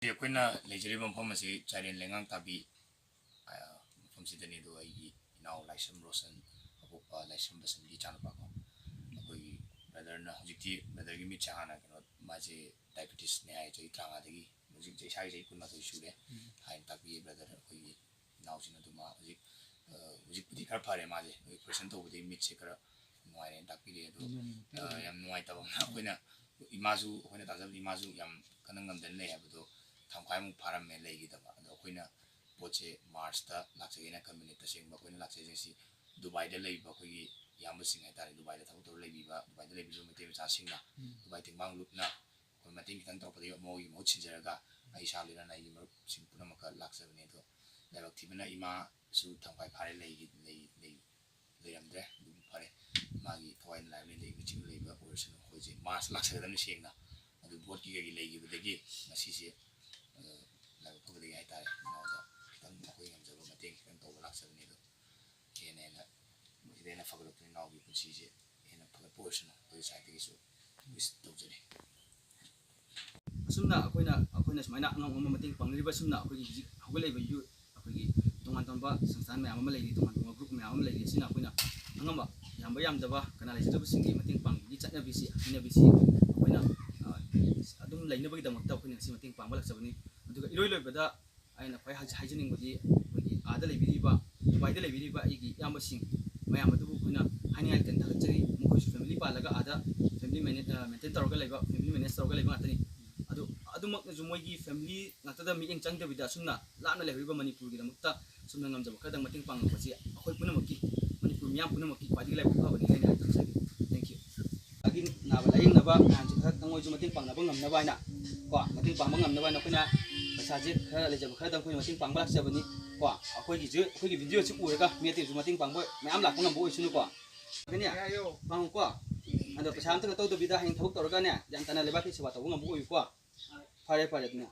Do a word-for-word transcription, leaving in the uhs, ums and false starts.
ꯑꯩꯈꯣꯏꯅ ꯂꯩꯖꯔꯤꯕ ꯃꯐꯝ ꯑꯁꯤ ꯆꯥꯏꯔꯦꯟ ꯂꯩꯉꯥꯡ ꯇꯥꯕꯤ, ꯑ, ꯃꯐꯝꯁꯤꯗꯅꯤ꯫ ꯑꯗꯣ ꯑꯩꯒꯤ ꯏꯅꯥꯎ ꯂꯥꯏꯁ꯭ꯔꯝ ꯔꯣꯁꯟ, ꯑꯄꯣꯛꯄ ꯂꯥꯏꯁ꯭ꯔꯝ ꯕꯁꯟꯒꯤ ꯏꯆꯥꯅꯨꯄꯥꯀꯣ꯫ ꯑꯩꯈꯣꯏꯒꯤ ꯕ꯭ꯔꯗꯔꯅ ꯍꯧꯖꯤꯛꯇꯤ, ꯕ꯭ꯔꯗꯔꯒꯤ ꯃꯤꯠꯁꯦ ꯍꯥꯟꯅ ꯀꯩꯅꯣ, ꯃꯥꯁꯦ ꯗꯥꯏꯕꯦꯇꯤꯁꯅꯦ ꯍꯥꯏ, ꯆꯍꯤ ꯇꯔꯥꯃꯉꯥꯗꯒꯤ꯫ ꯍꯧꯖꯤꯛ ꯏꯁꯥꯒꯤ ꯆꯍꯤ ꯀꯨꯟꯃꯥꯊꯣꯏ ꯁꯨꯔꯦ ꯍꯥꯏꯅ ꯇꯥꯛꯄꯤꯌꯦ ꯕ꯭ꯔꯗꯔ꯫ ꯑꯩꯈꯣꯏꯒꯤ ꯏꯅꯥꯎꯁꯤꯅ ꯑꯗꯨꯝ ꯃꯥ ꯍꯧꯖꯤꯛ, ꯑ, ꯍꯧꯖꯤꯛꯄꯨꯗꯤ ꯈꯔ ꯐꯔꯦ ꯃꯥꯁꯦ꯫ ꯑꯣꯄꯔꯦꯁꯟ ꯇꯧꯕꯗꯒꯤ ꯃꯤꯠꯁꯦ ꯈꯔ ꯅꯨꯡꯉꯥꯏꯔꯦꯅ ꯇꯥꯛꯄꯤꯔꯦ꯫ ꯑꯗꯣ, ꯑ, ꯌꯥꯝ ꯅꯨꯡꯉꯥꯏꯇꯕ ꯑꯃꯅ, ꯑꯩꯈꯣꯏꯅ, ꯏꯃꯥꯁꯨ, ꯑꯩꯈꯣꯏꯅ ꯇꯥꯖꯕꯗ ꯏꯃꯥꯁꯨ ꯌꯥꯝ ꯀꯟꯅ ꯉꯝꯗꯅ ꯂꯩ ꯍꯥꯏꯕꯗꯣ, ꯊꯥ ꯃꯈꯥꯏꯃꯨꯛ ꯐꯥꯔꯝꯃꯦ ꯂꯩꯈꯤꯗꯕ꯫ ꯑꯗꯣ ꯑꯩꯈꯣꯏꯅ ꯄꯣꯠꯁꯦ ꯃꯥꯔꯁꯇ ꯂꯥꯛꯆꯒꯦꯅ ꯈꯟꯕꯅꯦ꯫ ꯇꯁꯦꯡꯕ ꯑꯩꯈꯣꯏꯅ ꯂꯥꯛꯆꯔꯤꯁꯦ ꯁꯤ ꯗꯨꯕꯥꯏꯗ ꯂꯩꯕ ꯑꯩꯈꯣꯏꯒꯤ ꯏꯌꯥꯝꯕꯁꯤꯡ ꯍꯥꯏꯇꯥꯔꯦ, ꯗꯨꯕꯥꯏꯗ ꯊꯕꯛ ꯇꯧꯔ ꯂꯩꯕꯤꯕ, ꯗꯨꯕꯥꯏꯗ ꯂꯩꯕꯤꯕ ꯃꯩꯇꯩ ꯃꯆꯥꯁꯤꯡꯅ, ꯎꯝ꯫ ꯗꯨꯕꯥꯏ ꯇꯦꯡꯕꯥꯡ ꯂꯨꯞꯅ ꯑꯩꯈꯣꯏ ꯃꯇꯦꯡ ꯈꯤꯇꯪ ꯇꯧꯔꯛꯄꯗꯒꯤ ꯃꯣꯏꯒꯤ ꯃꯍꯨꯠ ꯁꯤꯟꯖꯔꯒ ꯑꯩ ꯏꯁꯥ ꯂꯣꯏꯅꯅ ꯑꯩꯒꯤ ꯃꯔꯨꯞꯁꯤꯡ ꯄꯨꯝꯅꯃꯛꯀ ꯂꯥꯛꯆꯕꯅꯦ꯫ ꯑꯗꯣ ꯂꯥꯏꯕꯛ ꯊꯤꯕꯅ ꯏꯃꯥꯁꯨ ꯊꯥ ꯃꯈꯥꯏ ꯐꯥꯔꯦ ꯂꯩꯈꯤ-, ꯂꯩ-, ꯂꯩ-, ꯂꯩꯔꯝꯗ꯭ꯔꯦ꯫ ꯑꯗꯨꯕꯨ ꯐꯔꯦ, ꯃꯥꯒꯤ ꯊꯋꯥꯏ ꯅꯨꯡꯉꯥꯏꯕꯅꯤꯗ ꯏꯪꯅ ꯆꯤꯛꯅ ꯂꯩꯕ ꯑꯣꯏꯔꯁꯅꯨ꯫ ꯑꯩꯈꯣꯏꯁꯦ ꯃꯥꯔꯁ ꯂꯥꯛꯆꯒꯗꯕꯅꯤ ꯁꯦꯡꯅ꯫ ꯑꯗꯨ ꯚꯣꯠꯀꯤ ꯀꯩꯒꯤ ꯂꯩꯈꯤꯕꯗꯒꯤ ꯉꯁꯤꯁꯦ, ꯑ, ꯂꯥꯏꯕꯛ ꯐꯕꯗꯒꯤ ꯍꯥꯏꯇꯥꯔꯦ, ꯏꯅꯥꯎꯗ ꯈꯤꯇꯪ ꯑꯩꯈꯣꯏ ꯉꯝꯖꯕ ꯃꯇꯦꯡ ꯈꯤꯇꯪ ꯇꯧꯕ ꯂꯥꯛꯆꯕꯅꯤ꯫ ꯑꯗꯣ ꯍꯦꯟꯅ ꯍꯦꯟꯅ ꯃꯁꯤꯗ ꯍꯦꯟꯅ ꯐꯒꯠꯂꯛꯇꯨꯅ ꯏꯅꯥꯎꯒꯤ ꯄꯨꯟꯁꯤꯁꯦ ꯍꯦꯟꯅ ꯐꯒꯠꯄ ꯑꯣꯏꯔꯁꯅꯨ꯫ ꯑꯩꯈꯣꯏꯒꯤ ꯁꯥꯏꯠꯇꯒꯤꯁꯨ ꯋꯤꯁ ꯇꯧꯖꯔꯤ꯫ ꯑꯁꯨꯝꯅ ꯑꯩꯈꯣꯏꯅ, ꯑꯩꯈꯣꯏꯅ ꯁꯨꯃꯥꯏꯅ ꯑꯉꯝ ꯑꯉꯝꯕ ꯃꯇꯦꯡ ꯄꯥꯡꯅꯔꯤꯕ, ꯑꯁꯨꯝꯅ ꯑꯩꯈꯣꯏꯒꯤ ꯍꯧꯖꯤꯛ ꯍꯧꯒꯠꯂꯛꯏꯕ ꯌꯨ-, ꯑꯩꯈꯣꯏꯒꯤ ꯇꯣꯉꯥꯟ ꯇꯣꯉꯥꯟꯕ ꯁꯪꯁꯊꯥꯟ ꯃꯌꯥꯝ ꯑꯃ ꯂꯩꯔꯤ, ꯇꯣꯉꯥꯟ ꯇꯣꯉꯥꯟꯕ ꯒ꯭ꯔꯨꯞ ꯃꯌꯥꯝ ꯑꯃ ꯂꯩꯔꯤ꯫ ꯑꯁꯤꯅ ꯑꯩꯈꯣꯏꯅ ꯑꯉꯝꯕ, ꯌꯥꯝꯕ ꯌꯥꯝꯗꯕ, ꯀꯅꯥ ꯂꯩꯖꯗꯕꯁꯤꯡꯒꯤ ꯃꯇꯦꯡ ꯄꯥꯡꯕꯒꯤ ꯆꯠꯅꯕꯤꯁꯤ, ꯍꯩꯅꯕꯤꯁꯤ ꯑꯩꯈꯣꯏꯅ, ꯑ, ꯑꯗꯨꯝ ꯂꯩꯅꯕꯒꯤꯗꯃꯛꯇ ꯑꯩꯈꯣꯏꯅ ꯉꯁꯤ ꯃꯇꯦꯡ ꯄꯥꯡꯕ ꯂꯥꯛꯆꯕꯅꯤ꯫ ꯑꯗꯨꯒ ꯏꯔꯣꯏ ꯂꯣꯏꯕꯗ ꯑꯩꯅ ꯈ꯭ꯋꯥꯏ ꯍꯥꯏꯖ-, ꯍꯥꯏꯖꯅꯤꯡꯕꯗꯤ ꯑꯩꯈꯣꯏꯒꯤ ꯑꯥꯗ ꯂꯩꯕꯤꯔꯤꯕ, ꯗꯨꯕꯥꯏꯗ ꯂꯩꯕꯤꯔꯤꯕ ꯑꯩꯒꯤ ꯏꯌꯥꯝꯕꯁꯤꯡ ꯃꯌꯥꯝ ꯑꯗꯨꯕꯨ ꯑꯩꯈꯣꯏꯅ ꯍꯥꯏꯅꯤꯡꯉꯥꯏ ꯂꯩꯇꯅ ꯊꯥꯒꯠꯆꯔꯤ꯫ ꯃꯈꯣꯏꯁꯨ ꯐꯦꯃꯤꯂꯤ ꯄꯥꯜꯂꯒ ꯑꯥꯗ ꯐꯦꯃꯤꯂꯤ ꯃꯦꯅꯦ-, ꯑ, ꯃꯦꯟꯇꯦꯟ ꯇꯧꯔꯒ ꯂꯩꯕ, ꯐꯦꯃꯤꯂꯤ ꯃꯦꯅꯦꯖ ꯇꯧꯔꯒ ꯂꯩꯕ ꯉꯥꯛꯇꯅꯤ꯫ ꯑꯗꯨ, ꯑꯗꯨꯃꯛꯅꯁꯨ ꯃꯣꯏꯒꯤ ꯐꯦꯃꯤꯂꯤ ꯉꯥꯛꯇꯗ ꯃꯤꯠꯌꯦꯡ ꯆꯪꯗꯕꯤꯗ ꯑꯁꯨꯝꯅ ꯂꯥꯞꯅ ꯂꯩꯍꯧꯔꯤꯕ ꯃꯅꯤꯄꯨꯔꯒꯤꯗꯃꯛꯇ ꯁꯨꯝꯅ ꯉꯝꯖꯕ ꯈꯔꯗꯪ ꯃꯇꯦꯡ ꯄꯥꯡꯉꯛꯄꯁꯤ ꯑꯩꯈꯣꯏ ꯄꯨꯝꯅꯃꯛꯀꯤ, ꯃꯅꯤꯄꯨꯔ ꯃꯤꯌꯥꯝ ꯄꯨꯝꯅꯃꯛꯀꯤ ꯈ꯭ꯋꯥꯏꯗꯒꯤ ꯂꯥꯏꯕꯛ ꯐꯕꯅꯤ ꯍꯥꯏꯅ ꯑꯩ ꯊꯝꯖꯒꯦ꯫ Thank you꯫ ꯑꯩꯒꯤ ꯅꯥꯕ ꯂꯥꯏꯌꯦꯡꯅꯕ ꯃꯌꯥꯝꯁꯨ ꯈꯔ ꯃꯣꯏꯁꯨ ꯃꯇꯦꯡ ꯄꯥꯡꯅꯕ ꯉꯝꯅꯕ ꯍꯥꯏꯅ ꯀꯣ, ꯃꯇꯦꯡ ꯄꯥꯡꯕ ꯉꯝꯅꯕ ꯍꯥꯏꯅ ꯑꯩꯈꯣꯏꯅ ꯄꯩꯁꯥꯁꯦ ꯈꯔ ꯂꯩꯖꯕ ꯈꯔꯗꯪ ꯑꯩꯈꯣꯏꯅ ꯃꯇꯦꯡ ꯄꯥꯡꯕ ꯂꯥꯛꯆꯕꯅꯤ ꯀꯣ꯫ ꯑꯩꯈꯣꯏꯒꯤꯁꯨ, ꯑꯩꯈꯣꯏꯒꯤ ꯚꯤꯗꯤꯑꯣꯁꯤ ꯎꯔꯒ ꯃꯤ ꯑꯇꯩꯁꯨ ꯃꯇꯦꯡ ꯄꯥꯡꯕ ꯃꯌꯥꯝ ꯂꯥꯛꯄ ꯉꯝꯕ ꯑꯣꯏꯁꯅꯨꯀꯣ꯫ ꯑꯗꯨꯅꯦ, ꯄꯥꯡꯉꯨꯀꯣ꯫ ꯑꯗꯣ ꯄꯩꯁꯥ ꯑꯝꯇ ꯀꯩꯅꯣ ꯇꯧꯗꯕꯤꯗ ꯍꯌꯦꯡ ꯊꯕꯛ ꯇꯧꯔꯒꯅꯦ, ꯒ꯭ꯌꯥꯟ ꯇꯥꯅ ꯂꯩꯕꯥꯛꯀꯤ ꯁꯦꯕꯥ ꯇꯧꯕ ꯉꯝꯕ ꯑꯣꯏꯌꯨꯀꯣ꯫ ꯐꯔꯦ, ꯐꯔꯦ, ꯑꯗꯨꯅ꯫